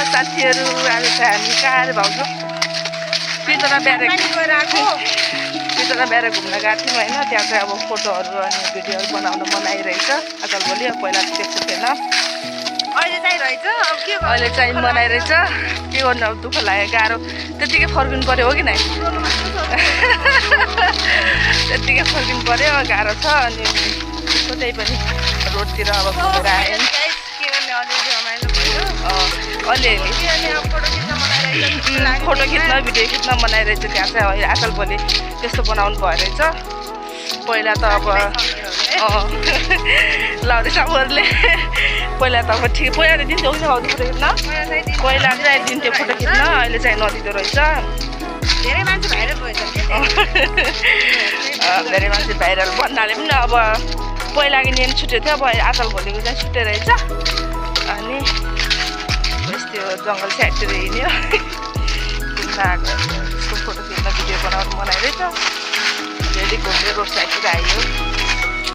साथीहरू आज चाहिँ हामी कहाँ भाउजू पितला ब्यारेक पितला ब्यारेक घुम्न गएको थियौँ होइन त्यहाँ चाहिँ अब फोटोहरू अनि भिडियोहरू बनाउन मन आइरहेछ आजकल भोलि अब पहिला त्यस्तो थिएन अहिले चाहिँ मनाइरहेछ के गर्नु अब दुःख लाग्यो गाह्रो त्यतिकै फर्किनु पर्यो हो कि नै त्यतिकै फर्किनु पर्यो गाह्रो छ अनि त्यही पनि रोडतिर अब घुमेर आयो अलिअलि फोटो खिच्न भिडियो खिच्न मनाइरहेछ त्यहाँ चाहिँ आजकल भोलि त्यस्तो बनाउनु भयो रहेछ पहिला त अब लाउँदै सामहरूले पहिला त अब ठिक पहिला त दिन्थ्यो कि फोटो खिच्न पहिला चाहिँ दिन्थ्यो फोटो खिच्न अहिले चाहिँ नदिँदो रहेछ धेरै मान्छे भाइरल भएछ धेरै मान्छे भाइरल भन्नाले पनि अब पहिलाको नियम छुट्यो थियो अब आजकल भोलिको चाहिँ छुट्टै रहेछ अनि त्यो जङ्गल साइडतिर हिँड्यो घुम्न आएको यसको फोटो खिच्न भिडियो बनाउनु मनाइरहेछ फेरि घुम्ने रोड साइडतिर आयो